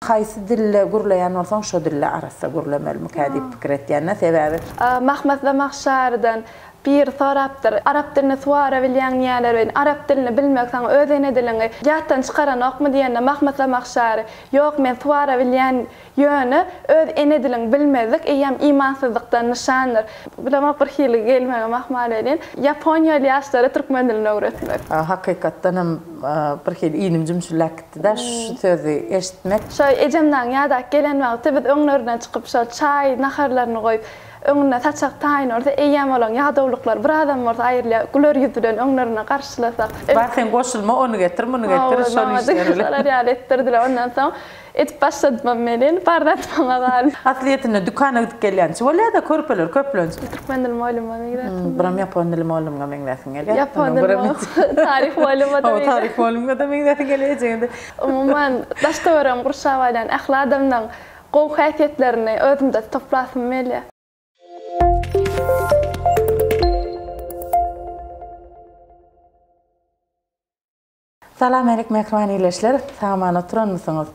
Haýsy dilde gürleýän bolsaň şo dilde arassa gürlemelimikä diýip pikir etýän-de, sebäbi. Mahmyt Zamahşarydan biri sorapdyr, Arap dilini suwara bilýäň diýýärler welin, arap dilini bilmek saňa öz ene diliňi ýatdan çykaranokmy diýende, Mahmyt Zamahşary, Ýok, men suwara bilýän, ýöne öz ene diliňi bilmezlik eýýäm imansyzlykdan nyşandyr. Bilemok bir hili gelmegem ahmal welin, ýaponiýaly ýaşlara türkmen dilini öwretmek. Hakykatdan hem bir hili inim jümşüläp gitdi-de şu sözi eşitmek. Şo ejemdaň ýadap gelen wagty biz öňlerinden çykyp şol çaý naharlaryny goýup öňünde saçak taýyn bolsa eýýäm olaň ýadawlyklary birazam bolsa aýrylýar güler ýüz bilen öňlerinde garşylasak. Bar sen goşulma ony getir muny getir şol işler bilen. Şolar ýaly etdirdiler ondan soň Edip başladymam welin, bar zat maňa galdy. Aslyýetinde dükana gidip gelýänçi bolýa-da, körpeler köplenç. Türkmen dili mugallymyna meňzäsim gelýär. Biram ýapon dili mugallymyna meňzäsiň gelýär. Ýapon dili taryh mugallymyna-da meňzäsim. Taryh mugallymyna-da meňzäsiň gelýär ejeňe-de. Umuman, daş-töweregimi gurşap alýan ähli adamlaň gowy häsiýetlerini özümde toplasym gelýär. Salam alik mähriban ildeşler, sag-aman oturanmysyňyz?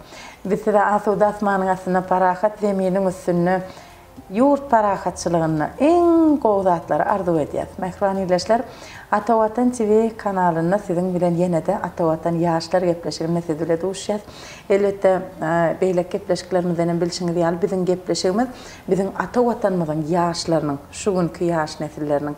Biz size asuda asmanyň astynda parahat zeminiň üstünde ýurt parahatçylygynda iň gowy zatlary arzuw edýäs. Mähriban ildeşler, Ata Watan TV kanalynda siziň bilen ýene-de Ata Watan ýaşlar gepleşiginde siz bile duşýas. Elbetde, beýleki gepleşiklerimizden hem bilşiňiz ýaly biziň gepleşigimiz biziň ata Watanymyzyň ýaşlarynyň, şu günki ýaş nesilleriniň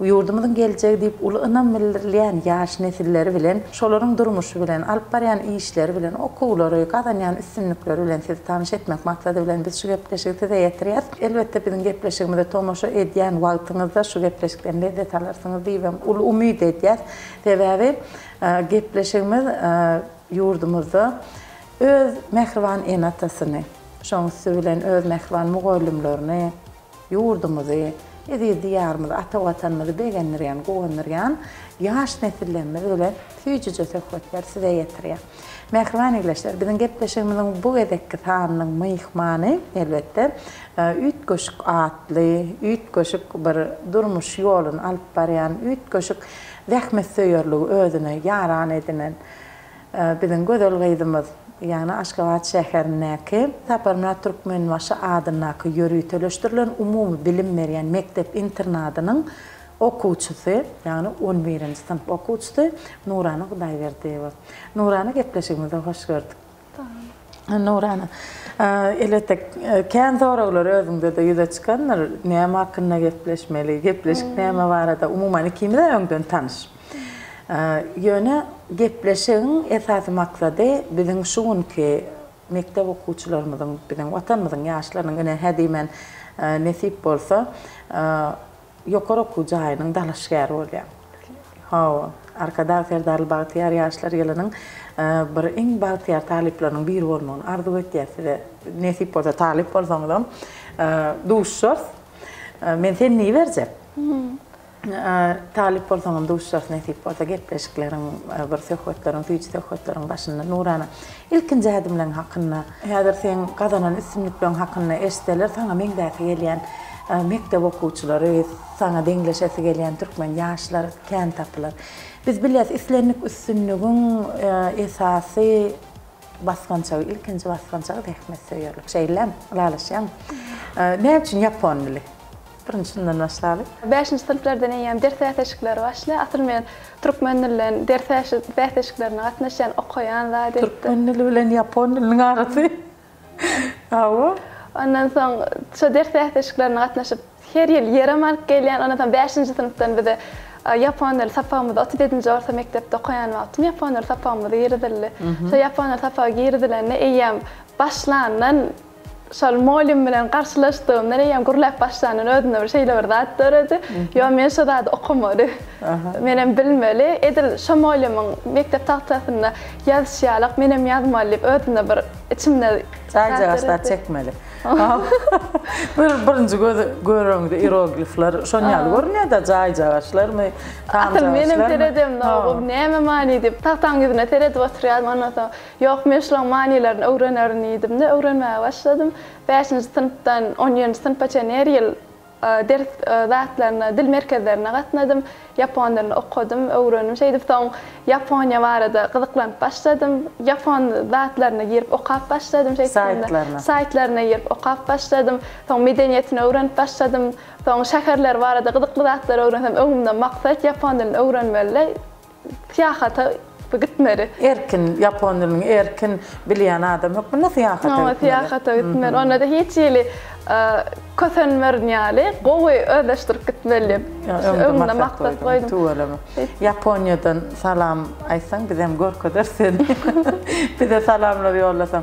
Ýurdumyzyň geljegi diýip uly ynam bildirilýän ýaş nesilleri bilen, şolaryň durmuşy bilen, alyp barýan işleri bilen, okuwlary, gazanýan üstünlikleri bilen sizi tanyş etmek maksady bilen biz şu gepleşigi size ýetirýäs. Elbetde biziň gepleşigimize tomaşa edýän wagtyňyzda şu gepleşikden lezzet alarsyňyz diýibem uly umyt edýäs. Sebäbi gepleşigimiz ýurdumyzda öz mähriban ene-atasyny, şoň üsti bilen öz mähriban mugallymlaryny, Ýurdumyzy, eziz Diýarymyzy, ata Watanymyzy begendirýän, guwandyrýan ýaş nesillerimiz bilen süýjüje söhbetleri size ýetirýär. Mähriban ildeşler, biziň gepleşigimiziň bu gezekki sanynyň myhmany, elbetde, üýtgeşik atly, üýtgeşik bir durmuş ýoluny alyp barýan, üýtgeşik zähmetsöýerligi özüne ýaran edinen, Biziň gözel gyzymyz, ýagny Aşgabat şäherindäki Saparmyrat Türkmenbaşy adyndaky ýöriteleşdirilen umumy bilim berýän mekdep-internadynyň okuwçysy, ýagny on birinji synp okuwçysy Nurana Hudaýberdiýewa. Nurana gepleşigimizde hoş gördük. Sag boluň. Nurana, elbetde, kän soraglar özüňde-de ýüze çykandyr. Näme hakynda gepleşmeli, gepleşik näme barada? Umuman, ikimiz-ä öňden tanyş. Ýöne gepleşigiň esasy maksady biziň şu günki mekdep okuwçylarymyzyň, biziň Watanymyzyň ýaşlarynyň ine hä diýmän nesip bolsa ýokary okuw jaýynyň dalaşgäri bolýar. Hawa, Arkadag Serdarly bagtyýar ýaşlar ýylynyň bir iň bagtyýar talyplarynyň biri bolmagyny arzuw etýäs size. Nesip bolsa talyp bolsaňyzam duşarys. Men seni niberjek? Talyp bolsaňam duşarys nesip bolsa gepleşikleriň bir söhbetleriň süýji söhbetleriň başynda Nurana ilkinji ädimleň hakynda häzir seň gazanan üstünlikleň hakynda eşitseler saňa meňzäsi gelýän mekdep okuwçylary saňa deňleşesi gelýän türkmen ýaşlary kän tapylar. Biz bilýäs islendik üstünligiň esasy basgançagy ilkinji basgançagy zähmetsöýerlik şeýlemi ylalaşýaňmy? Näme üçin ýapon dili? Birinji şundan başlaly. Bäşinji synplardan eýýäm ders bäsleşikleri başlaýar. Asyl men türkmen dilinden ders bäsleşiklerine gatnaşýan, okaýan zat etdim. Türkmen dili bilen ýapon diliniň arasy. Hawa. Ondan soň şo ders bäsleşiklerine gatnaşyp, her ýyl ýerem alyp gelýän. Ondan soň bäşinji synpdan bize ýapon dili sapagymyzy 37-nji orta mekdepde okaýan wagtym ýapon dili sapagymyz girizildi. Şo ýapon dili sapagy girizilende eýýäm başlandan Şol mugallym bilen garşylaşdygymdan eýýäm gürläp başlandan özümde bir şeýle bir zat döredi. Ýo, men şo zady okamaly. Menem bilmeli. Edil şo mugallymyň mekdep tagtasynda ýazyşy ýalak menem ýazmaly diýip özümde bir içimde zat döredi. Jaýjagaşlap çekmeli. Bir birinji göz göreňde ieroglifler şon ýaly görünýär-de jaýjagaşlarmy, tamjagaşlarmy. Asyl menem seredemde, bu näme many diýip tagtaň ýüzüne seredip oturýardym. Ondan soň Ýok, men şulaň manylaryny öwrenerin diýdim-de, öwrenmäge başladym. Bäşinji synpdan on birinji synpa çenli her ýyl ders zatlaryna, dil merkezlerine gatnadym. Ýapon dilini okadym, öwrendim. Şeýdip soň Ýaponiýa barada gyzyklanyp başladym. Ýapon zatlaryna girip okap başladym şeýtgende. Saýtlaryna. Saýtlaryna girip okap başladym. Soň medeniýetini öwrenip başladym. Soň şäherleri barada gyzykly zatlary öwrensem öňümde maksat ýapon dilini öwrenmeli-de syýahata gitmeli. Erkin, ýapon dilini erkin bilýän adam hökmünde syýahata gitmeli. Hawa, syýahata gitmeli. Onda-da hiç hili kösenmerin ýaly gowy özleşdirip gitmeli diýip öňümde maksat goýdum. Tüweleme. Ýaponiýadan salam aýtsaň bizem görkezeris seni. Bize salamlar ýollasaň.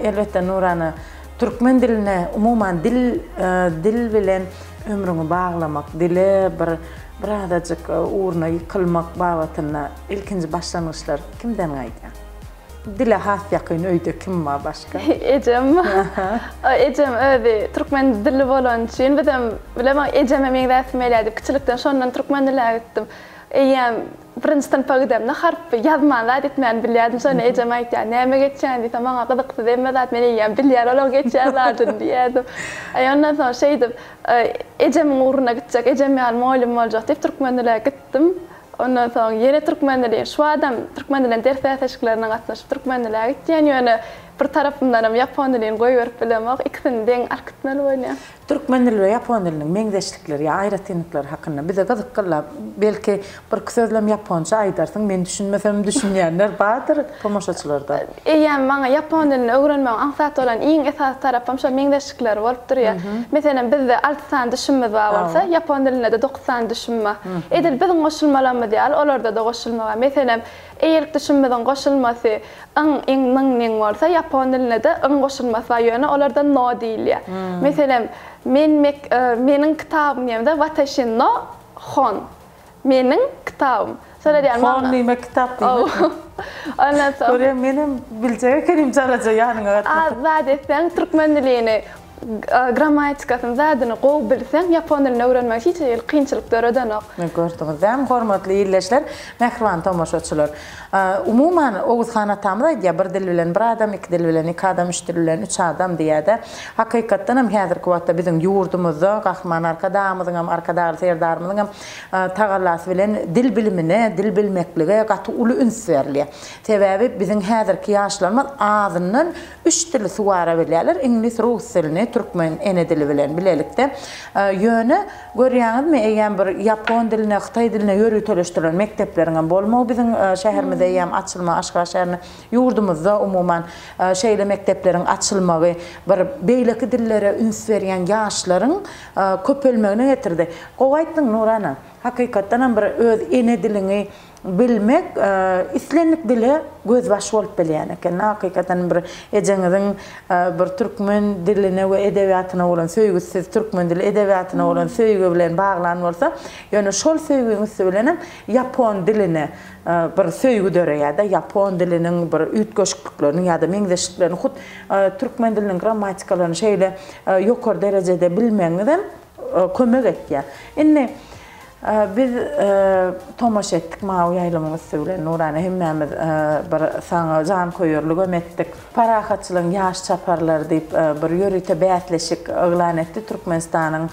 Elbetde Nurana, türkmen diline umuman dil dil bilen ömrüňi baglamak, dile bir birazajyk ugruna ýykylmak babatynda ilkinji başlangyçlar kimden gaýdýar? Dile has ýakyn öýde kim bar başga? Ejem. Ejem özi türkmen dilli bolany üçin bizem bilemok ejeme meňzäsim gelýär diýip kiçilikden şondan türkmen diline gitdim. Eýýäm Birinji synpa gidemde harpy ýazman zat etmäni bilýärdim. Şonda ejem aýtýar, Näme geçýän diýse, maňa gyzyksyz hemme zat, men eýýäm bilýän olaň geçýän zadyny diýýärdim. Aý ondan soň şeýdip, ejemiň ugruna gitjek, ejem ýaly mugallym boljak diýip türkmen dile gitdim. Ondan soň ýene türkmen dili, şu badam türkmen diliniň ders bäsleşiklerine gatnaşyp türkmen dile gitýän, ýöne bir tarapymdanam ýapon dilini goýberip bilemok, ikisini deň alyp gitmeli bolýar. Türkmen dili we ýapon diliniň meňzeşlikleri ýa aýratynlyklary hakynda bize gyzykgylla belki birki sözlem ýaponça aýdarsyň men düşünmesem düşünýänler bardyr tomaşaçylarda. Eýýäm maňa ýapon dilini öwrenmegiň aňsat bolan iň esasy tarapam şol meňzeşlikleri bolup durýar. Meselem bizde alty sany düşümimiz bar bolsa, ýapon dilinde-de dokuz sany düşüm bar. Edil biziň goşulmalarymyz ýaly olarda-da goşulma bar. Meselem, eýelik düşümimiziň goşulmasy Yň, iň, nyň, niň bolsa, ýapon dilinde-de yň goşulmasy bar, ýöne olarda no diýilýär. Meselem, men mek, meniň kitabym diýemde wataşi no hon. Meniň kitabym. Şolar ýaly Hon diýmek kitap diýmekmi? Ondan soň. Görýäň, menem biljek ekenim çalaja ýanyňa gatnasam. Az zat etseň, türkmen dilini Grammatikasyny zadyny gowy bilseň ýapon dilini öwrenmek hiç hili kynçylyk döredenok. Gördüňiz dämi hormatly ildeşler, mähriban tomaşaçylar. Umuman Oguz han atamyz aýdýar bir dil bilen bir adam, iki dil bilen iki adam, üç dil bilen üç adam diýýär-de. Hakykatdan hem häzirki wagtda biziň ýurdumyzda Gahryman Arkadagymyzyň hem Arkadagly Serdarymyzyň hem tagallasy bilen dil bilimine, dil bilmeklige gaty uly üns berilýär. Sebäbi biziň häzirki ýaşlarymyz azyndan Üç dili suwara bilýärler, iňlis, rus dilini türkmen ene dili bilen bilelikde. Ýöne, görýäňizmi, eýýäm bir ýapon diline, hytaý diline ýöriteleşdirilen mekdepleriň hem bolmagy biziň şäherimizde eýýäm açylmagy, Aşgabat şäherinde, ýurdumyzda umuman şeýle mekdepleriň açylmagy bir beýleki dillere üns berýän ýaşlaryň köpelmegine getirdi. Gowy aýtdyň, Nurana. Hakykatdanam bir öz ene diliňi Bilmek islendik dile gözbaş bolup bilýän eken. Hakykatan bir ejeňiziň bir türkmen diline we edebiýatyna bolan söýgüsi sizi türkmen dili edebiýatyna bolan söýgi bilen baglan bolsa, ýöne şol söýgiň üsti bilenem ýapon diline bir söýgi döreýär-de, ýapon diliniň bir üýtgeşikliklerini ýa-da meňzeşliklerini hut türkmen diliniň grammatikalaryny şeýle ýokary derejede bilmegiňizem kömek etýär. Indi Biz tomaşa etdik mawy ýaýlymyň üsti bilen Nurana hemmämiz bir saňa janköýerligem etdik. Parahatçylygyň ýaş çaparlary diýip bir ýörite bäsleşik yglan etdi Türkmenistanyň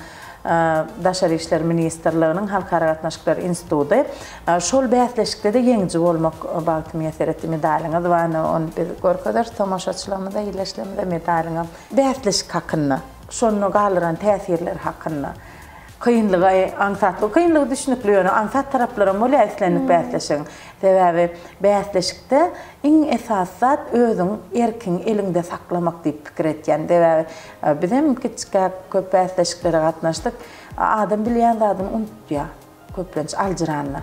Daşary işler ministrliginiň Halkara gatnaşyklar instituty. Şol bäsleşikde-de ýeňiji bolmak bagty miýesser etdi. Medalyňyz bar, ine ony biz görkezeris tomaşaçylarymyza, ildeşlerimize medalyňam. Bäsleşik hakynda, şonda galdyran täsirleri hakynda. Kynlygy aňsatlygy, kynlygy düşnükli ýöne aňsat taraplaram bolýar islendik bäsleşigiň. Sebäbi bäsleşikde iň esasy zat özüň erkiňi eliňde saklamak diýip pikir etýän. Sebäbi bizem kiçikäk köp bäsleşiklere gatnaşdyk. Adam bilýän zadyny unutýar köplenç aljyranda.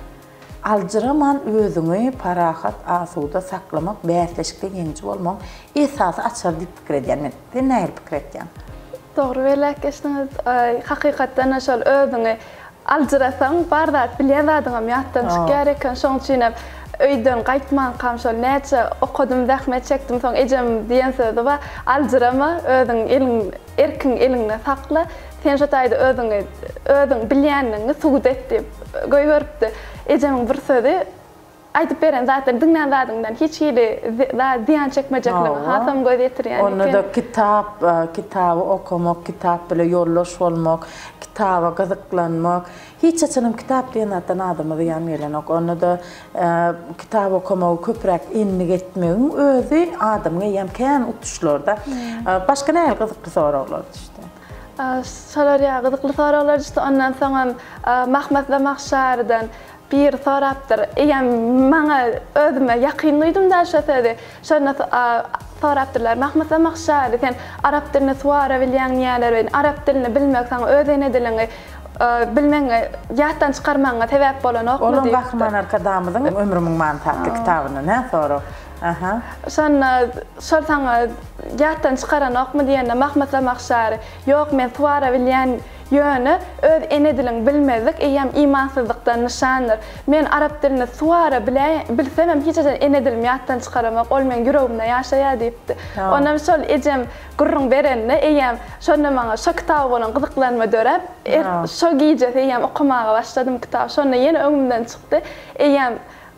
Aljyraman özüňi parahat, asuda saklamak bäsleşikde ýeňiji bolmagyň esasy açary diýip pikir edýän men. Sen nähili pikir etýäň? Dogry belläp geçdiňiz. Hakykatdan-da şol özüňi aljyrasaň bar zat bilýän zadyňam ýatdan çykýar eken. Şoň üçinem öýden gaýtmankam şol näçe okadym, zähmet çekdim soň ejem diýen sözi bar, aljyrama, özüň eliň erkiňi eliňde sakla, sen şo taýda özüňi özüň bilýänligiňi subut et diýip goýberipdi. Ejemiň bir sözi. Aýdyp beren zatlaryň, diňlän zadyňdan hiç hili zyýan çekmejekligiňe hasam göz ýetirýän eken. Onda-da kitap, kitaby okamak, kitap bile ýoldaş bolmak, kitaba gyzyklanmak. Hiç haçanam kitap diýen zatdan adama zyýan gelenok. Onda-da kitap okamagy köpräk endik etmegiň özi adamyň eýýäm kän utuşlarda. Başga nähili gyzykly soraglar düşdi? Şolar ýaly gyzykly soraglar düşdi. Ondan soňam Mahmyt Zamahşarydan Biri sorapdyr, Eýýäm maňa özüme ýakyn duýdum-da şo sözi. Şonda sorapdyrlar, Mahmyt Zamahşary, sen arap dilini suwara bilýäň diýýärler welin, arap dilini bilmek saňa öz ene diliňi bilmegiňe, ýatdan çykarmagyňa sebäp bolanokmy Olam diýipdir. Gahryman Arkadagymyzyň Ömrümiň manysy atly kitabyndan hä sorag. Aha. Şonda şol saňa ýatdan çykaranokmy diýende, Mahmyt Zamahşary, Ýok, men suwara bilýän Ýöne, öz ene diliňi bilmezlik eýýäm imansyzlykdan nyşandyr. Men arap dilini suwara biläý, bilsemem hiç haçan ene dilimi ýatdan çykaramok, ol meň ýüregimde ýaşaýar diýipdi. Onam şol ejem gürrüň berende eýýäm şonda maňa şo kitaba bolan gyzyklanma döräp, şo gijesi eýýäm okamaga başladym kitaby. Şonda ýene öňümden çykdy. Eýýäm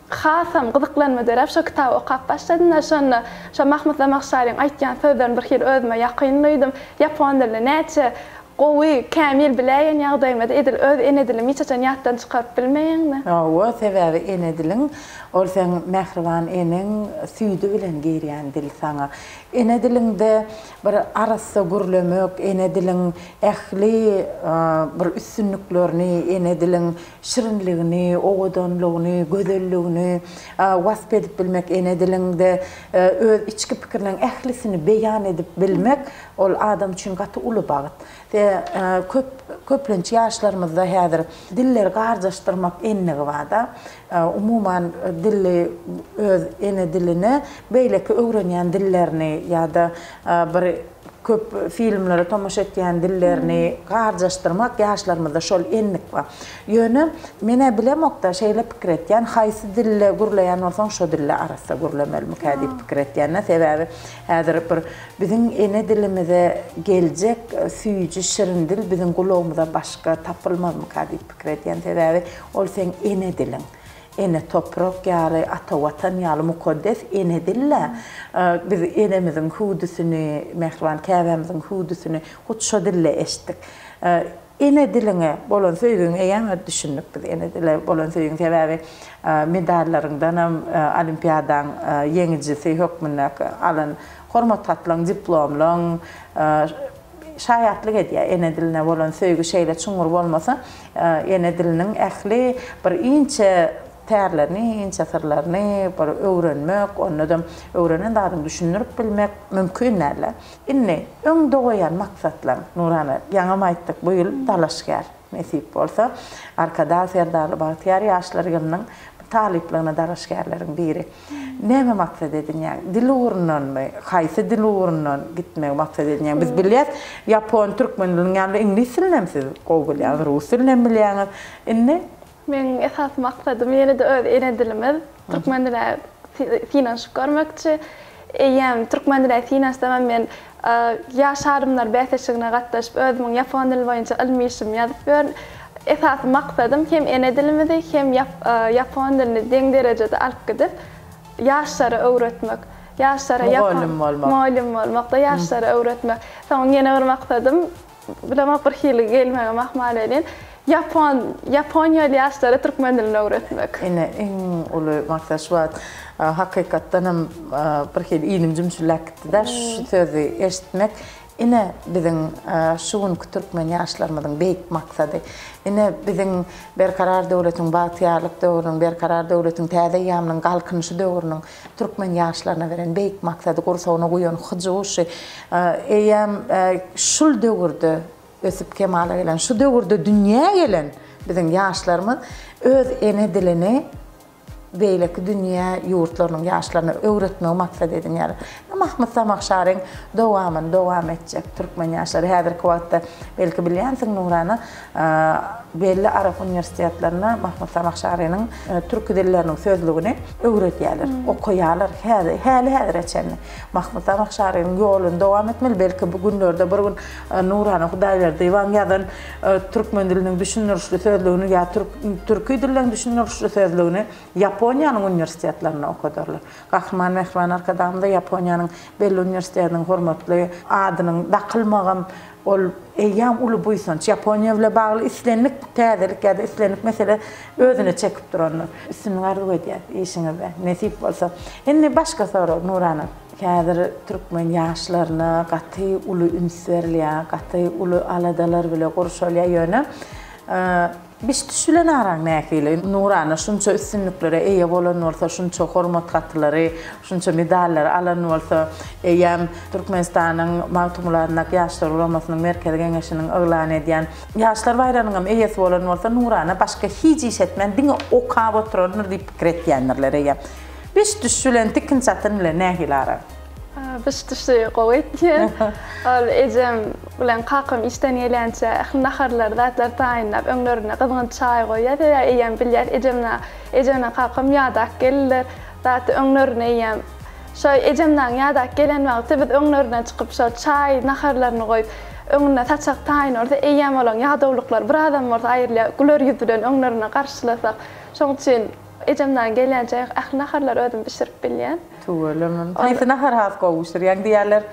Hasam gyzyklanma döräp şo kitaby okap başladym-da, şonda şo Mahmyt Zamahşaryň aýtýan sözlerini bir hili özüme ýakyn duýdum. Ýapon dilini näçe gowy, kämil biläýen ýagdaýymda-da edil öz ene dilimi hiç haçan ýatdan çykaryp bilmeýän-de. Hawa, sebäbi ene diliň, ol seň mähriban eneň süýdi bilen girýän dil saňa. Ene diliňde bir arassa gürlemek, ene diliň ähli bir üstünliklerini, ene diliň şirinligini, owadanlygyny, gözelligini wasp edip bilmek, ene diliňde öz içki pikirleriň ählisini beýan edip bilmek, ol adam üçin gaty uly bagt. Köp, köplenç ýaşlarymyzda häzir dilleri garjaşdyrmak endigi bar-da. Umuman, dili öz ene diline beýleki öwrenýän dillerini ýa-da bir Köp filmlere tomaşa etýän dillerini garjaşdyrmak ýaşlarymyzda şol endik bar. Ýöne men-ä bilemok-da, şeýle pikir etýän, haýsy dilde gürleýän bolsaň şo dilde arassa gürlemelimikä diýip pikir etýän-de. Sebäbi häzir bir biziň ene dilimize geljek süýji şirin dil biziň gulagymyza başga tapylmazmyka diýip pikir edýän. Sebäbi ol seň ene diliň. Ene toprak ýaly, ata Watan ýaly mukaddes ene dil-dä. Biz enemiziň hüwdüsini, mähriban käbämiziň hüwdüsini hut şo dilde eşitdik. Ene diliňe bolan söýgiňi eýýäm düşündik biz, ene dile bolan söýgiň sebäbi medallaryňdanam, olimpiadaň ýeňijisi hökmünde alan hormat hatlaň, diplomlaň şaýatlyk edýär. Ene diline bolan söýgi şeýle çuňňur bolmasa, ene diliniň ähli bir inçe tärlerini, inçe syrlaryny bir öwrenmek, onda-da öwrenen zadyňy düşündirip bilmek mümkin däldi. Indi öňde goýan maksatlaryň, Nurana, ýaňam aýtdyk, bu ýyl dalaşgär, nesip bolsa, Arkadag Serdarly bagtyýar ýaşlar ýylynyň talyplygyna dalaşgärleriň biri. Näme maksat edinýäň? Dil ugrundanmy? Haýsy dil ugrundan gitmegi maksat edinýäň? Biz bilýäs, ýapon, türkmen diliniň ýanynda iňlis dilini hem siz gowy bilýäňiz, rus dilini hem bilýäňiz. Indi? Meň esasy maksadym ýene-de öz ene dilimiz, türkmen diline synanyşyp görmekçi. Eýýäm türkmen diline synanyşsamam men Ýaş alymlar bäsleşigine gatnaşyp, özümiň ýapon dili boýunça ylmy işimi ýazyp ýörün. Esasy maksadym hem ene dilimizi, hem ýapon dilini deň derejede alyp gidip, ýaşlara öwretmek. Ýaşlara ýapon Mugallym bolmak. Mugallym bolmak-da, ýaşlara öwretmek. Soň ýene bir maksadym, Bilemok bir hili gelmegem ahmal welin, ýapon, ýaponiýaly ýaşlara türkmen dilini öwretmek. Ine iň uly maksat şu wagt hakykatdan hem bir hili inim jümşüldäp gitdi-de şu sözi eşitmek. Ine biziň şu günki türkmen ýaşlarymyzyň beýik maksady. Ine biziň Berkarar döwletiň bagtyýarlyk döwrüniň, Berkarar döwletiň täze eýýamynyň Galkynyşy döwrüniň türkmen ýaşlaryna beren beýik maksady, gursagyna guýan hyjuwy şu. Eýýäm şul döwürde ösüp kemala gelen, şu döwürde dünýä gelen biziň ýaşlarymyz öz ene dilini beýleki dünýä ýurtlarynyň ýaşlaryna öwretmegi maksat edinýärler. Mahmyt Zamahşaryň dowamyny dowam etjek türkmen ýaşlary häzirki wagtda belki bilýänsiň Nurana belli arap uniwersitetlerinde Mahmyt Zamahşarynyň türki dilleriniň sözlügini öwredýärler, okaýarlar häli-häzire çenli. Mahmyt Zamahşarynyň ýoluny dowam etmeli. Belki bu günlerde bir gün Nurana Hudaýberdiýewaň ýazan türkmen diliniň düşündirişli sözlügini ýa türki dilleň düşündirişli sözlügini Ýaponiýanyň uniwersitetlerinde okadarlar. Gahryman Mähriban Arkadagymyza Ýaponiýanyň belli uniwersitetiniň hormatly adynyň dakylmagam ol eýýäm uly buýsanç. Ýaponiýa bile bagly islendik täzelik ýa-da islendik mesele özüne çekip durandyr. Üstünlik arzuw edýäs işiňizde, nesip bolsa. Indi başga sorag, Nurana. Häzir türkmen ýaşlaryna gaty uly üns berilýär, gaty uly aladalar bile gurşalýar, ýöne Biş-düş bilen araň nähili? Nurana şunça üstünliklere eýe bolan bolsa, şunça hormat hatylary, şunça medallary alan bolsa, eýýäm Türkmenistanyň Magtymguly adyndaky Ýaşlar guramasynyň Merkezi Geňeşiniň yglan edýän Ýaşlar baýragynyňam eýesi bolan bolsa, Nurana başga hiç iş etmän, diňe okap oturandyr diýip pikir etýändirler eýýäm. Biş-düş bilen, tikin-çatyn bilen nähili araň? Biş-düşi gowy etýän. Ol ejem bilen kakam işden gelýänçä ähli naharlary, zatlary taýynlap, öňlerinde gyzgyn çaý goýýar. Sebäbi eýýäm bilýär, ejem ejem bilen kakam ýadap geldiler. Zat öňlerinde eýýäm şo ejemnaň ýadap gelen wagty biz öňlerinden çykyp şo çaý, naharlaryny goýup, öňünde saçak taýyn bolsa, eýýäm olaň ýadawlyklary birazam bolsa aýrylýar. Güler ýüz bilen öňlerinde garşylasak. Şoň üçin Ejemden gelýänçä ähli naharlary özüm bişirip bilýän. Tüweleme. Haýsy nahary has gowy bişirýäň diýýärler?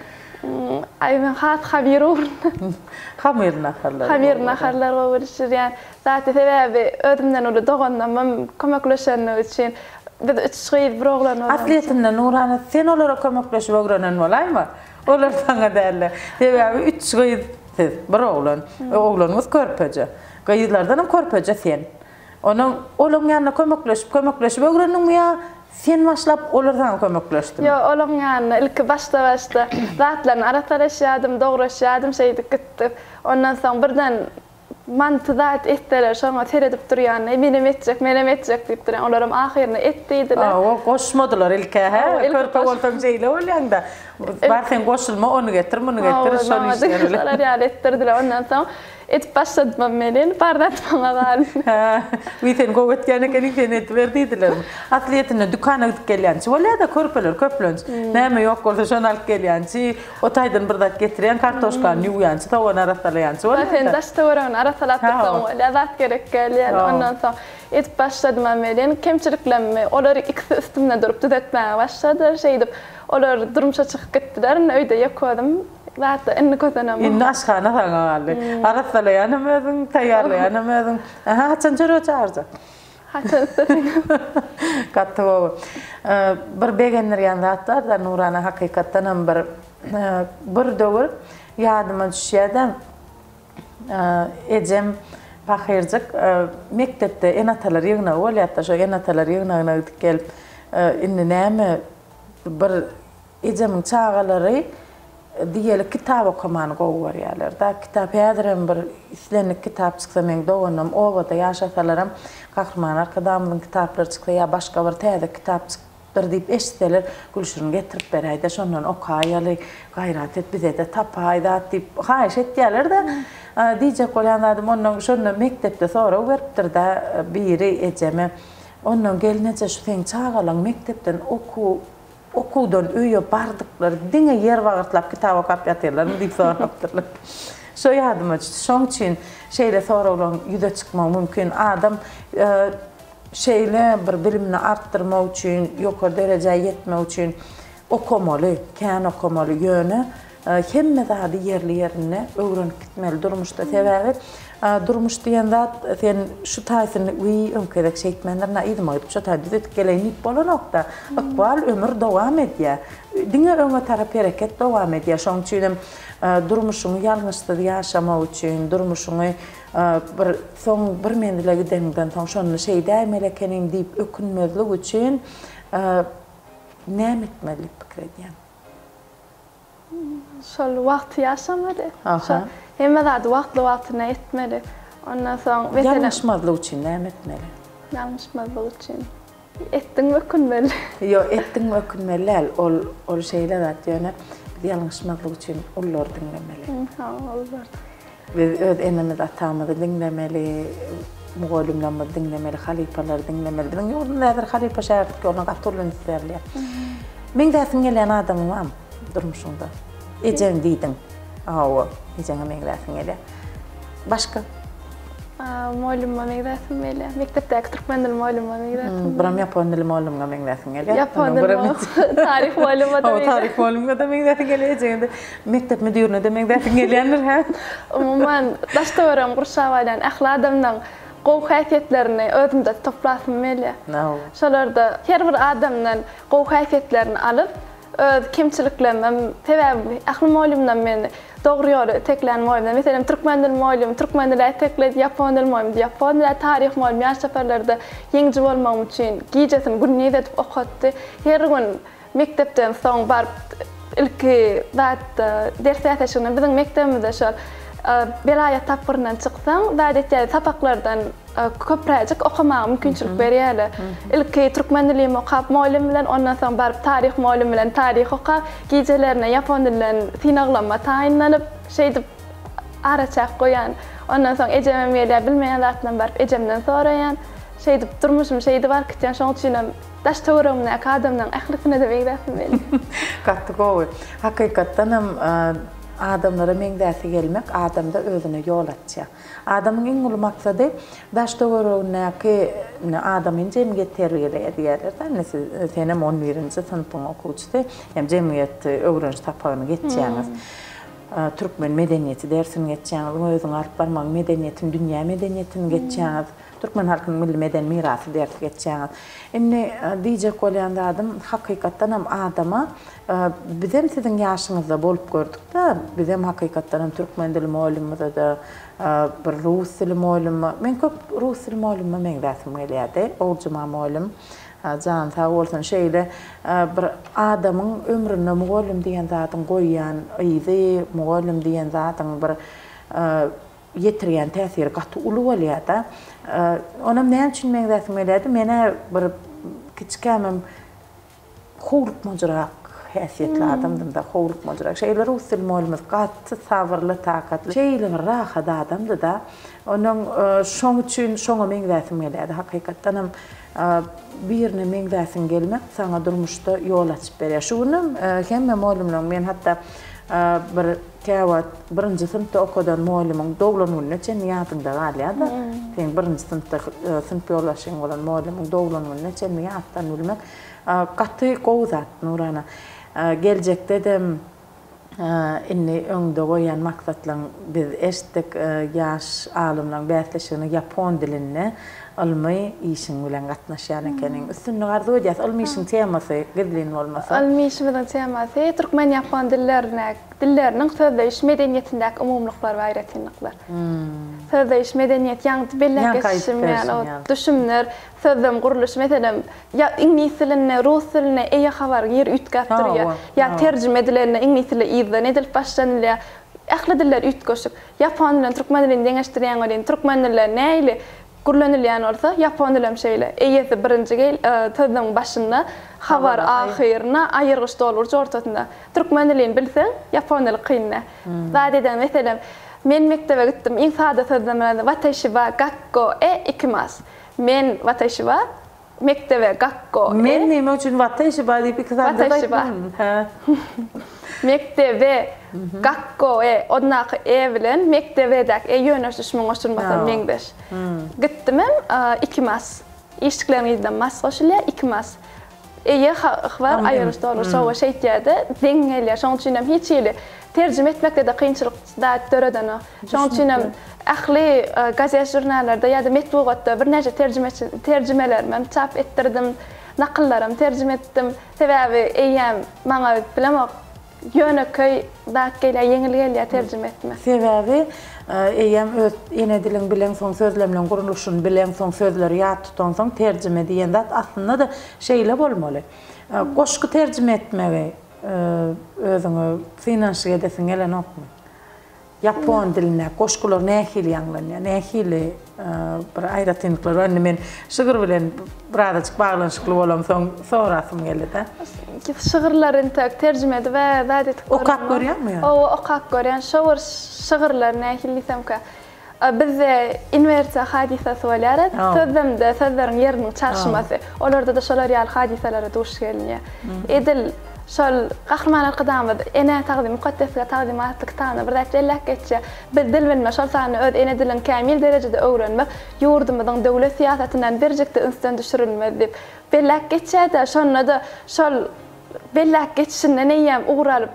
Aý men has hamyr ugrunda. Hamyrly naharlary. Hamyrly naharlary gowy bişirýän. Zat sebäbi özümden uly doganlarymam kömekleşenligi üçin biz üç gyz bir oglan bolanymyz. Aslyýetinde Nurana sen olara kömekleşip öwrenen bolaýma? Olar saňa dälde. Sebäbi üç gyz siz, bir oglan. Oglanyňyz körpeje. Gyzlardanam körpeje sen. Onuň olaň ýanyna kömekleşip, kömekleşip öwrendiňmi ýa sen başlap olar saňa kömekleşdimi? Ýok, olaň ýanyna ilki başda-başda zatlaryny arassalaşýardym, dograşýardym, şeýdip gitdik. Ondan soň birden manty zat etseler, şoňa seredip durýan, eý, menem etjek, menem etjek diýip durýan. Olaram ahyrynda et diýdiler. Hawa, goşmadylar ilk-ä, hä? Körpe bolsaň şeýle bolýaň-da. Bar sen goşulma, ony getir, muny getir, şol işler bilen. Şolar ýaly etdirdiler. Ondan soň Edip başladymam welin, bar zat maňa galdy. Hä, wiý sen gowy etýän ekeniň, sen ediber diýdilermi? Aslyýetinde dükana gidip gelýänçi bolýar-da, körpeler köplenç. Näme ýok bolsa şony alyp gelýänçi, o taýdan bir zat getirýän, kartoşkany ýuwýançy, sogany arassalaýançy bolýar-da. Sen daş-töweregini arassalap dursaň bolýar, zat gerek gelýär. Ondan soň edip başladymam welin, kemçiliklerimi olar ikisi üstümde durup düzetmäge başladylar. Şeýdip, olar durmuşa çykyp gitdiler. Indi öýde ýeke özüm. Zatda indi kösenemok. Indi aşhana saňa galdy. Arassalaýanam özüň, taýýarlaýanam özüň. Aha, haçan çörege çagyrjak? Haçan isleseň. Gaty gowy. Bir begendirýän zat bar-da, Nurana, hakykatdanam bir bir döwür ýadyma düşýär-de, ejem pahyrjyk mekdepde ene-atalar ýygnagy bolýardy-da, şo ene-atalar ýygnagyna gidip gelip, indi näme bir Ejemiň çagalary diýeli kitap okamany gowy görýärler-dä. Kitap häzirem bir islendik kitap çyksa meň doganlarym obada ýaşasalaram Gahryman Arkadagymyzyň kitaplary çyksa ýa başga bir täze kitap çykypdyr diýip eşitseler Gülşirin getirip beräýdä şondan okaýaly gaýrat et bizede tapaý zat diýip haýyş etýärler-de. Diýjek bolýan zadym ondan şonda mekdepde sorag beripdir-dä biri ejeme ondan gelneje şu seň çagalaň mekdepden okuw Okuwdan öýe bardyklary diňe ýer bagyrtlap kitap okap ýatyrlarmy diýip sorapdyrlar. Şo ýadyma düşdi. Şoň üçin şeýle soraglaryň ýüze çykmagy mümkin. Adam şeýle bir bilimini artdyrmak üçin, ýokary derejä ýetmek üçin okamaly, kän okamaly. Ýöne Hemme zady ýerli-ýerinde öwrenip gitmeli durmuşda. Sebäbi durmuş diýen zat sen şu taýsyny wiý öňki gezek şeýtmändirin-ä yzyma gidip şo taýy düzetip geleýin diýip bolanok-da. Ykbal, ömür dowam edýär. Diňe öňe tarap hereket dowam edýär. Şonuň üçin hem durmuşyňy ýalňyşsyz ýaşamak üçin, durmuşyňy bir soň bir menzile gideniňden soň şonda şeýdäýmeli ekenim diýip ökünmezlik üçin näme etmeli diýip pikir edýäň? Şol wagty ýaşamaly. Şol hemme zady wagtly-wagtynda etmeli. Ondan soň meselem. Ýalňyşmazlyk üçin näme etmeli? Ýalňyşmazlyk üçin. Etdiňmi ökünmeli. Ýok, etdiňmi ökünmeli däl. Ol ol şeýle zat, ýöne biz ýalňyşmazlyk üçin ululary diňlemeli. Hawa, ululary. Biz öz enemiz, atamyzy diňlemeli, mugallymlarymyzy diňlemeli, halypalary diňlemeli. Biziň ýurdumyzda häzir halypa-şägirtlik ýoluna gaty uly üns berilýär. Meňzäsiň gelýän adamyň barmy durmuşyňda? Ejeň diýdiň. Hawa, ejeňe meňzäsiň gelýär. Başga? Mugallymyma meňzäsim gelýär. Mekdepdäki türkmen dili mugallymyma meňzäsim gelýär. Biram ýapon dili mugallymyňa meňzäsiň gelýär. Ýapon dili taryh mugallymyma-da meňzäsim. Taryh mugallymyňa-da meňzäsiň gelýär, ejeňe-de, mekdep müdirine-de meňzäsiň gelýändir, hä? Umuman, daş-töweregimi gurşap alýan ähli adamlaň gowy häsiýetlerini özümde toplasym gelýär. Şolarda her bir adamdan gowy häsiýetlerini alyp, Öz kemçiliklerimem, sebäbi ähli mugallymdan meni dogry ýola iteklän mugallymlar. Meselem, türkmen dili mugallymy türkmen dile itekledi, ýapon dili mugallymy ýapon dile, taryh mugallymy ýaş çaparlarda ýeňiji bolmagym üçin gijesini gündiz edip okatdy. Her gün mekdepden soň baryp ilki zat ders bäsleşigine biziň mekdebimizde şol welaýat tapgyryndan çyksaň zat etýärdi sapaklardan köpräjik okamaga mümkinçilik berýärler. Ilki türkmen dilimi okap mugallym bilen, ondan soň baryp taryh mugallym bilen taryh okap, gijelerine ýapon dilinden synaglama taýynlanyp, şeýdip araçäk goýan. Ondan soň ejemem gelýär, bilmeýän zatlarymy baryp ejemden soraýan. Şeýdip durmuşymy şeýdip alyp gitýän. Şonuň üçinem daş-töweregimdäki adamlaryň ählisine-de meňzäsim gelýär. Gaty gowy. Hakykatdanam adamlara meňzäsi gelmek adamda özüne ýol açýar. Adamyň iň uly maksady daş-töweregindäki indi adamyny jemgyýet terbiýeleýär diýýärler-de. Indi siz senem on birinji synpyň okuwçysy, hem jemgyýet öwreniş sapagyny geçýäňiz. Türkmen medeniýeti dersini geçýäňiz, özüňi alyp barmagyň medeniýetini, dünýä medeniýetini geçýäňiz. Türkmen halkynyň milli medeni mirasy dersi geçýäňiz. Indi diýjek bolýan zadym, hakykatdanam adama bizem siziň ýaşyňyzda bolup gördük-de, bizem hakykatdanam türkmen dili mugallymymyza-da, bir rus dili mugallyma, men köp rus dili mugallymyma meňzäsim gelýärdi, Oguljuma mugallym, jany sag bolsun, şeýle bir adamyň ömründe mugallym diýen zadyň goýýan yzy, mugallym diýen zadyň bir ýetirýän täsiri gaty uly bolýar-da. Onam näme üçin meňzäsim gelýärdi? Men-ä bir kiçikämem howlukmajyrak häsiýetli adamdym-da, howlukmajyrak. Şeýle rus dili mugallymymyz gaty sabyrly, takatly, şeýle bir rahat adamdy-da. Onuň şoň üçin şoňa meňzäsim gelýärdi. Hakykatdanam birine meňzäsiň gelmek saňa durmuşda ýol açyp berýär. Şu günem hemme mugallymlaryň men hatda bir Käwagt birinji synpda okadan mugallymyň doglan gününe çenli ýadyňda galýar-da. Seň birinji synpda synp ýolbaşçyň bolan mugallymyň doglan gününe çenli ýatdan bilmek gaty gowy zat, Nurana. Geljekde-de indi öňde goýýan maksatlaryň biz eşitdik, ýaş alymlaryň bäsleşigine ýapon dilinde ylmy işiň bilen gatnaşýan ekeniň. Üstünlik arzuw edýäs. Ylmy işiň temasy gizlin bolmasa. Ylmy işimiziň temasy türkmen-ýapon dillerine Dilleriniň sözleýiş medeniýetindäki umumylyklar we aýratynlyklar. Sözleýiş medeniýeti, ýaňky belläp geçişim ýaly, o düşümler, sözlem gurluşy, meselem, ýa iňlis dilinde, rus dilinde eýe habaryň ýeri üýtgäp durýar. Ýa terjime edilende iňlis dili yzdan edilip başlanylýar. Ähli diller üýtgeşik. Ýapon bilen türkmen dilini deňeşdirýäň welin, türkmen dilinde nähili Gürlenilýän bolsa, ýapon dilem şeýle. Eýesi birinji gel, sözlemiň başynda, habar ahyryna, aýyrgyç dolduryjy ortasynda. Türkmen dilini bilseň, ýapon dili kyn däl. Zat eden, meselem, Men mekdebe gitdim, iň sada sözlemler, Wataşi wa gakko e ikimasu. Men, wataşi wa, Mekdebe, gakko, e. Men näme üçin wataşi ba diýip iki sany söz aýtmadym? Hä. Mekdebe, gakko, e, ondaky e bilen mekdebedäki e ýöneş düşümiň goşulmasy meňzeş. Gitdimem, ikimas. Işlikleriň yzyna mas goşulýar, ikimas. Eýe hbar aýrylyş dogry şowa şeýtýärde deň gelýär. Şonuň üçin hem hiç hili terjime etmekde-de kynçylyk zat döredenok. Şonuň üçin hem ähli gazet žurnallarda ýa-da metbugatda birnäçe terjimeçi terjimelerimem çap etdirdim, nakyllaram terjime etdim. Sebäbi eýýäm maňa bilemok Ýönekeý zat gelýär, ýeňil gelýär terjime etmek. Sebäbi eýýäm öz ene diliň bileňsoň, sözlemleň gurluşyny bileňsoň, sözleri ýat tutansoň terjime diýen zat aslynda-da şeýle bolmaly. Goşgy terjime etmegi özüňe synanyşyk edesiň gelenokmy? Ýapon dilindäki goşgular nähili ýaňlanýar? Nähili bir aýratynlyklar bar? Indi men şygyr bilen birazajyk baglanyşykly bolamsoň sorasym geldi-de. Şygyrlary entek terjime edip zat edip göremok. Okap görýäňmi ýa? Hawa, okap görýän. Şo bir şygyrlar nähili diýsemkä. Bizde inwersiýa hadysasy bolýar. Sözlemde sözleriň ýeriniň çalşmasy. Olarda-da şolar ýaly hadysalara duş gelinýär. Edil şol Gahryman Arkadagymyz Enä tagzym, mukaddeslige tagzym atly kitabynda bir zat belläp geçýär. Biz dil bilmek, şol sanda öz ene diliňi kämil derejede öwrenmek ýurdumyzyň döwlet syýasatyndan birjik-de ünsden düşürilmez diýip belläp geçýär-de, şonda-da şol belläp geçişinden eýýäm ugur alyp,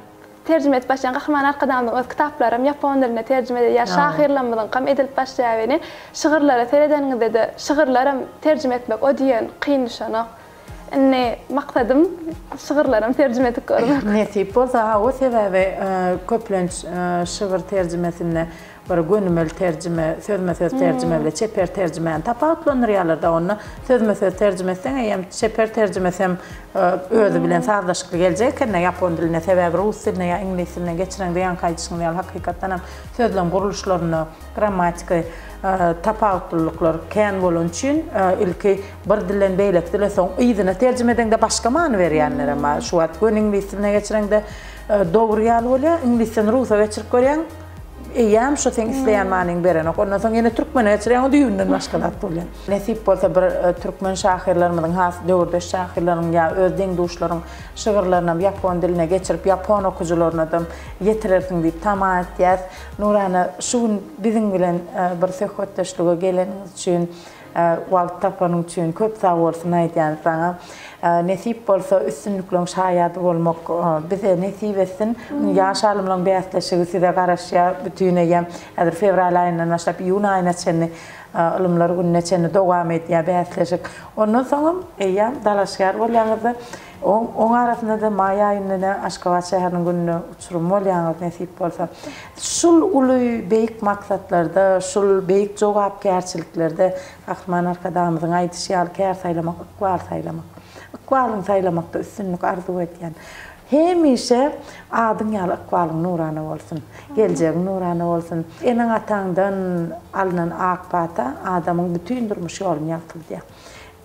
Terjime edip başlaýan Gahryman Arkadagymyzyň öz kitaplaram ýapon dilinde terjime edilýär, şahyrlarymyzyňkam edilip başlaýar welin, şygyrlara seredeniňizde-de şygyrlaram terjime etmek o diýen kyn düşenok. Indi maksadym şygyrlaram terjime edip görmek. Nesip bolsa hawa sebäbi köplenç şygyr terjimesinde Bir gönümel terjime, sözme-söz terjime bile çeper terjimäni tapawutlandyrýarlar-da. Onda sözme-söz terjime etseň, eýýäm çeper terjimesem özi bilen sazlaşykly geljek eken-dä ýapon diline. Sebäbi rus diline ýa iňlis diline geçireňde ýaňky aýdyşyňyz ýaly hakykatdanam sözlem gurluşlarynda grammatiki tapawutlylyklar kän bolany üçin ilki bir dilden beýleki dile soň yzyna terjime edeňde başga many berýänlerem bar. Şu wagt göni iňlis diline geçireňde dogry ýaly bolýar, iňlisden rusa geçirip görýäň, Eýýäm şu seň isleýän manyňy berenok. Ondan soň ýene türkmene geçirýäň, o düýbünden başga zat bolýar. Nesip bolsa bir türkmen şahyrlarymyzyň has döwürdeş şahyrlaryň ýa öz deň-duşlaryň şygyrlarynam ýapon diline geçirip, ýapon okyjylarynadam ýetirersiň diýip tama etýäs. Nurana, şu gün biziň bilen bir söhbetdeşlige geleniňiz üçin Wagt tapanyň üçin köp sag bolsun aýdýan saňa. Nesip bolsa üstünlikleň şaýady bolmak bize nesip etsin. Ýaş alymlaň bäsleşigi size garaşýar bütin eýýäm häzir fewral aýyndan başlap iýun aýyna çenli ylymlar gününe çenli dowam edýär bäsleşik. Ondan soňam eýýäm dalaşgär bolýaňyzda Oň arasynda-da maý aýynda ine Aşgabat şäheriniň gününe uçurym bolýaňyz nesip bolsa. Şul uly beýik maksatlarda, şul beýik jogapkärçiliklerde Gahryman Arkadagymyzyň aýdyşy ýaly kär saýlamak, ykbal saýlamak. Ykbalyňy saýlamakda üstünlik arzuw edýän. Hemişe adyň ýaly ykbalyň nurana bolsun. Geljegiň nurana bolsun. Eneň-ataňdan alnan ak pata adamyň bütin durmuş ýoluny ýagtyldýar.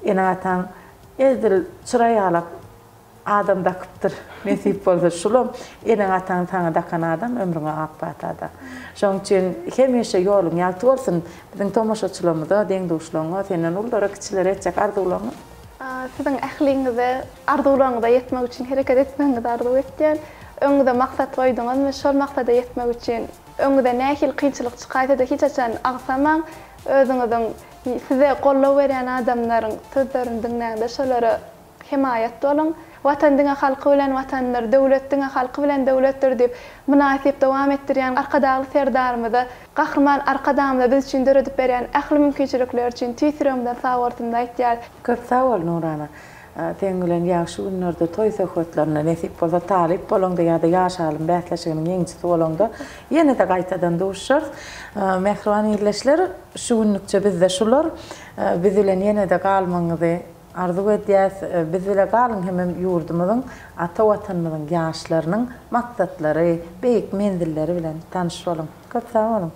Eneň-ataň Edil çyra ýalak adam dakypdyr. Nesip bolsa şulam eneň ataň saňa dakan adam ömrüňe ak patada. Şoň üçin hemişe ýoluň ýagty bolsun. Biziň tomaşaçylarymyza, deň-duşlaryňa, senden ululara, kiçilere etjek arzuwlaryňyz? Siziň ähliňize arzuwlaryňyza ýetmek üçin hereket etmegiňizi arzuw etýän. Öňüňize maksat goýduňyzmy, şol maksada ýetmek üçin öňüňize nähili kynçylyk çykaýsa-da hiç haçan agsamaň. Özüňiziň Size goldaw berýän adamlaryň sözlerini diňläňde şolara hemaýat boluň. Watan diňe halky bilen Watandyr, döwlet diňe halky bilen döwletdir diýip, mynasyp dowam etdirýän Arkadagly Serdarymyza, Gahryman Arkadagymyza biz üçin döredip berýän ähli mümkinçilikleri üçin tüýs ýüregimizden sagbolsunymyzy aýtýarys. Köp sag bol Nurana. Seň bilen ýagşy günlerde toý söhbetlerinde nesip bolsa talyp bolaňda ýa-da ýaş alym bäsleşiginiň ýeňijisi bolaňda ýene-de gaýtadan duşuşarys. Mähriban ildeşler, şu günlükçe bizde şular. Biz bilen ýene-de galmagyňyzy arzuw edýäs. Biz bile galyň hemem ýurdumyzyň, ata Watanymyzyň ýaşlarynyň maksatlary, beýik menzilleri bilen tanyş boluň. Köp sag boluň!